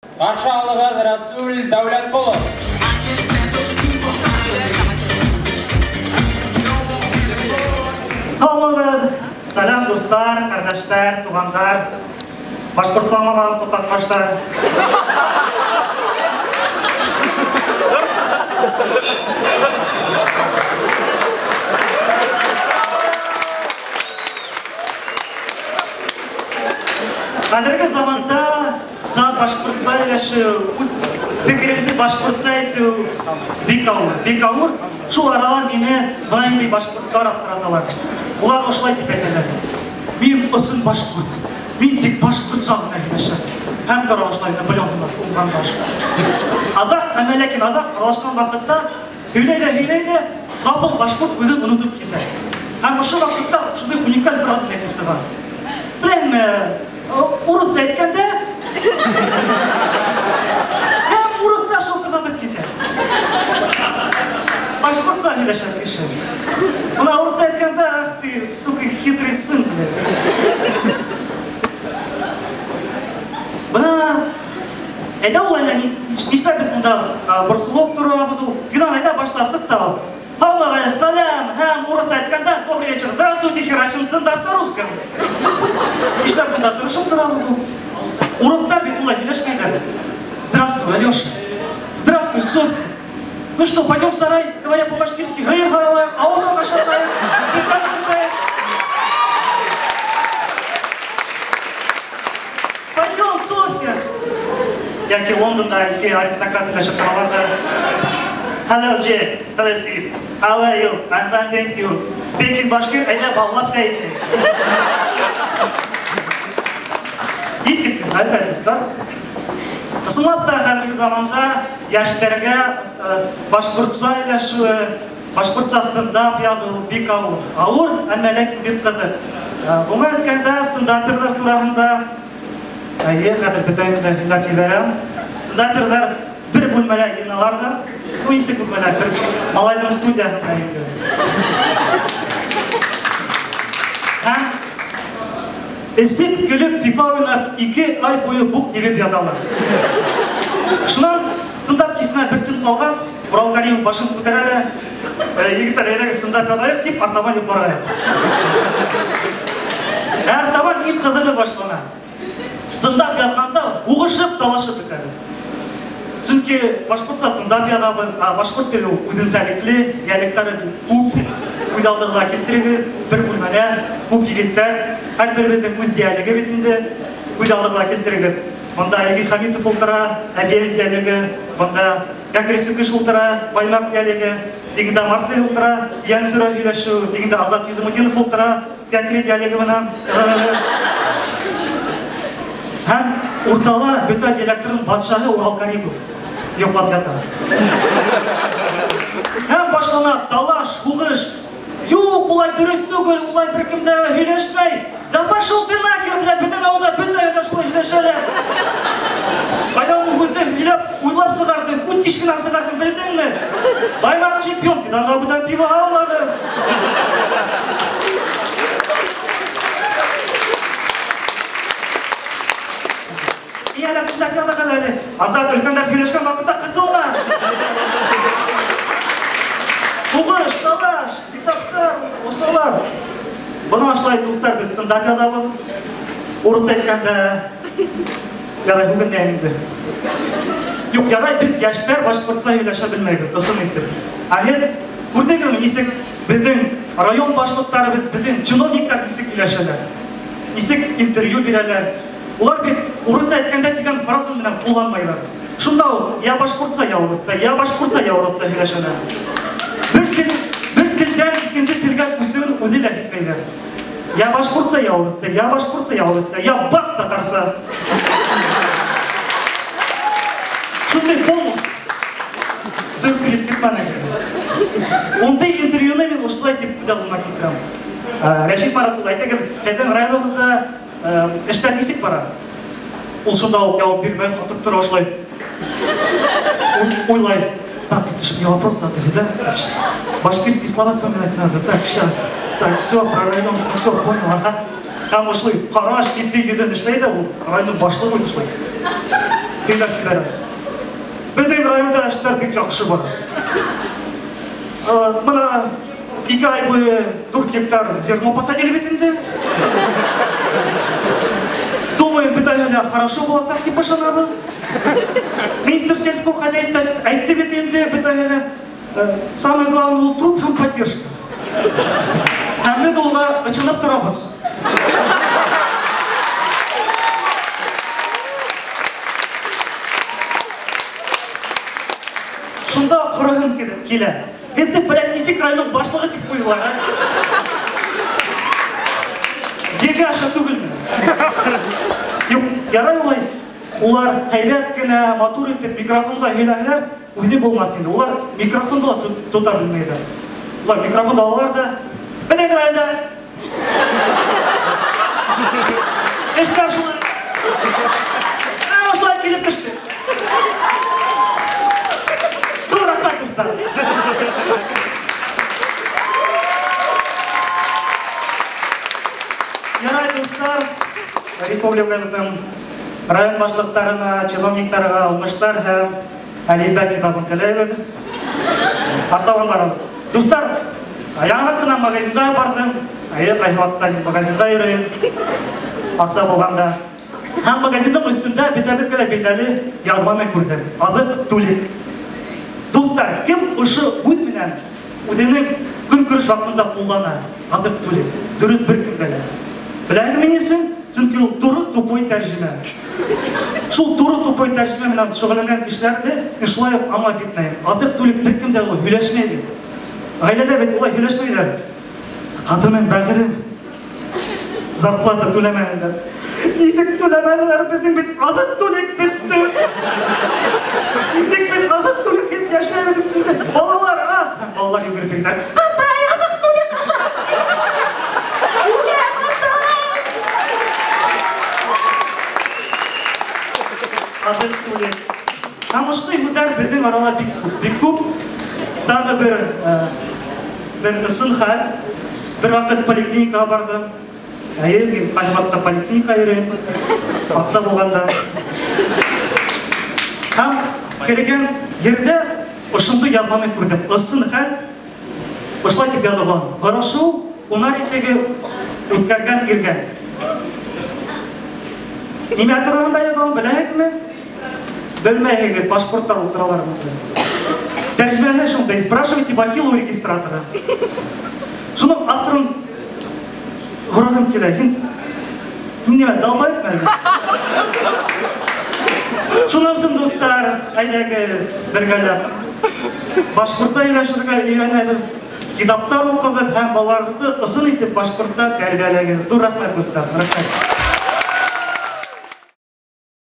Қаршы алығыз Расул Дәулетқұлов. Һаумығыҙ! Сәләм, дуҫтар, ҡәрҙәштәр, туғандар. Башҡортса аңламаған ҡотаҡбаштар. Хәҙерге заманда саф башҡортса һөйләшеү, үҙ фекереңде башҡортса әйтеү бик ауыр, бик ауыр. Шул арала мине бына ниндәй башҡорттар аптыраталар. Улар ошолай тип әйтәләр: мин ысын башҡорт, мин тик башҡортса ғына һөйләшәм. Һәм тора башлай Наполеон уңған баш. Аҙаҡ, әммә ләкин аҙаҡ аралашҡан ваҡытта һөйләй ҙә һөйләй ҙә, ҡапыл башҡорт үҙен онотоп китә. Һәм ошо ваҡытта шундай уникаль фраза әйтеп сыға. Беләһеңме, урыҫ әйткәндә, һәм урыҫта шылтыратып китә. Башҡортса һөйләшә кеше. Бына урыҫта әйткәндә, ах ты, сука, хитрый сын, блядь. Бына әйҙә улай нишләп беҙ бында борсолоп торабыҙ ул? Финал әйҙә башта сыҡ та ул. Һаумығыҙ, сәләм, һәм урыҫта әйткәндә, добрый вечер, здравствуйте, херачим стандарт на русском. Нишләп бында тырышып торабыҙ ул? Урыҫтар бит улай һөйләшмәйҙәр. Здравствуй, Алеша. Здравствуй, Софья. Ну что, пойдем в сарай, говоря по-башкирски, гыр һаралайыҡ, ауылдан ашатайыҡ, бесән тотайыҡ. Пойдем, Софья. Йәки Лондонда ике аристократ һөйләшеп торалар ҙа. Hello, Jack. Hello, Steve. How are you? I'm fine, thank you. Speaking Bashkir, әйҙә баллап сәй эсәйек. Иҫ киткес хәл, дуҫтар. Ысынлап та хәҙерге заманда йәштәргә башҡортса һөйләшеүе, башҡортса стендап яҙыу бик ауыр. Ауыр, әммә ләкин бик ҡыҙыҡ. Быға әйткәндә, стендаперҙар тураһында, әйе, хәҙер бөтәһен дә һөйләп ебәрәм. Стендаперҙар бер бүлмәлә йыйыналар ҙа, ну, нисек бүлмәлә, бер малайҙың студияһында инде. Һәм эсеп, көлөп, фифа уйнап, 2 ай буйы буҡ тибеп яталар. Шунан стендап кисенә бер төн ҡалғас, Урал Каримов башын күтәрә лә, егеттәр, әйҙәгеҙ стендап яҙайыҡ, тип артабан йоҡларға ята. Ә артабан иң ҡыҙығы башлана. Стендап яҙғанда һуғышып, талашып бөтәбеҙ. Сөнки башҡортса стендап яҙабыҙ, ә башҡорт теле үҙенсәлекле, диалекттары бик күп. Күҙ алдығыҙға килтерегеҙ, бер бүлмәлә күп егеттәр, һәр беребеҙҙең үҙ диалегы бит инде. Күҙ алдығыҙға килтерегеҙ. Бында Илгиз Хәмитов ултыра, Әбйәлил диалегы, бында Кәкре Сүкеш ултыра, Баймаҡ диалегы, тегендә Марсель ултыра, Йәнсүрә һөйләшеү, тегендә Азат Йөзүметдинов ултыра, Кәкре диалегы менән. Һәм уртала бөтә диалекттарҙың батшаһы Урал Каримов йоҡлап ята. Һәм башлана талаш, һуғыш. Юҡ, улай дөрөҫ түгел, улай бер кем дә һөйләшмәй. Да пошел ты нахер, блядь, беҙҙең ауылда бөтәһе лә шулай һөйләшәләр. Ҡайҙан ул һүҙҙе һөйләп, уйлап сығарҙың, күт тишегенән сығарҙың, белдеңме? Баймаҡ чемпион, финалға бүтән пиво алмағыҙ. Әле стендап яҙығыҙ әле. Азат, өлкәндәр һөйләшкән ваҡытта ҡыҫылма. Һуғыш, талаш, китаптар, ошолар. Бына ошолай, дуҫтар, беҙ стендап яҙабыҙ. Урыҫ әйткәндә, ярай, һүгенмәйем инде. Юҡ, ярай, беҙ йәштәр башҡортса һөйләшә белмәйбеҙ, ысын итеп. Ә һеҙ күрҙегеҙме, нисек беҙҙең район башлыҡтары, беҙҙең чиновниктар нисек һөйләшәләр, нисек интервью бирәләр. Улар бит урыҫ әйткәндә тигән фраза менән ҡулланмайҙар. Шунда уҡ я башҡортса, я урыҫта, я башҡортса, я урыҫта һөйләшәләр. Бер телдән икенсе телгә күсеүен үҙе лә һиҙмәйҙәр. Я башҡортса, я урыҫта, я башҡортса, я урыҫта, я бац татарса. Шундай бонус. Сюрприз китмәне. Ундай интервьюны мин ошолай тип күҙ алдыма килтерәм. Рәшит Марат улы, әйтәгеҙ, һеҙҙең районығыҙҙа эштәр нисек бара? Ул шунда уҡ яуап бирмәй, ҡатып тора ошолай. Уйлай. Так, это же мне вопрос задали, да? Башкирские слова вспоминать надо. Так, щас, так, все, про район, все, понял, ага. Там ушли, ҡараш, китте, йөҙөн эшләй ҙә, ул райондың башлығы бит ошолай. һөйләп ебәрә. Беҙҙең районда эштәр бик яҡшы бара. Бына 2 ай буйы 4 гектар зерно посадили бит инде. Думаем, бөтәһе лә хорошо буласаҡ тип ышанабыҙ. Министр сельского хозяйства әйтте бит инде, бөтәһе лә самое главное ул труд һәм поддержка. Һәм беҙ уға ышанып торабыҙ. Шунда ҡороһом килә. Һеҙҙе, блядь, нисек районның башлығы тип ҡуйҙылар, ә? Егә аша түгелме? Юҡ, ярай улай. Улар һәйбәт кенә, матур итеп микрофонға һөйләһәләр, үҙе булмаҫ инде. Улар микрофонды ла тота белмәйҙәр. Улар микрофонды алалар ҙа, беҙҙең районда эштәр шулай. Ошолай килеп төштө. Ҙур рәхмәт, дуҫтар. Ярай, дуҫтар, республикабыҙҙың район башлыҡтарына, чиновниктарға уңыштар һәм әлифба китабын теләйбеҙ. Артабан барабыҙ. Дуҫтар, яңыраҡ ҡына магазинға барҙым. Әйе, ҡайһы ваҡытта мин магазинға йөрөйөм. Аҡса булғанда. Һәм магазиндың өҫтөндә бөтәбеҙгә лә билдәле яҙманы күрҙем. Аҙыҡ-түлек. Дуҫтар, кем ошо һүҙ менән үҙенең көнкүреш ваҡытында ҡуллана? Аҙыҡ-түлек. Дөрөҫ бер кемгә лә. Беләһегеҙме ни өсөн? Сөнки ул туры тупой тәржемә. Шул туры тупой тәржемә менән шөғөлләнгән кешеләрҙе мин шулай уҡ аңлап етмәйем. Аҙыҡ-түлек бер кем дә улай һөйләшмәй бит. Ғаиләлә бит улай һөйләшмәйҙәр. Ҡатыным, бәғерем, зарплата түләмәнеләр. Нисек түләмәнеләр? Беҙҙең бит аҙыҡ-түлек бөттө. Нисек бит аҙыҡ-түлек йәшәйбеҙ бит. Балалар ас. Һәм балалар йүгереп китә. Атай, аҙыҡ-түлек аша. Үләм, атай! Аҙыҡ-түлек. Һәм ошондай һүҙҙәр беҙҙең арала бик күп, бик күп. Тағы бер ысын хәл. Бер ваҡыт поликлиникаға барҙым. Әйе, мин ҡайһы ваҡытта поликлиникаға йөрөйөм. Аҡса булғанда. Һәм кергән ерҙә ошондай яҙманы күрҙем. Ысын хәл. Ошолай тип яҙылған. Һорашыу һунар итеге үткәргән иргә. Нимә тураһында яҙылған беләһегеҙме? Белмәйһегеҙ, башҡорттар ултыралар бында. Тәржемәһе шундай. Спрашивайте бахилу регистратора. Шуның авторын һорағым килә. Һин нимә, долбоеб әллә? Шунан һуң, дуҫтар, әйҙәгеҙ бергәләп башҡортса һөйләшергә өйрәнәбеҙ. Китаптар уҡығыҙ һәм балаларҙы ысын итеп башҡортса тәрбиәләгеҙ. Ҙур рәхмәт, дуҫтар. Рәхмәт.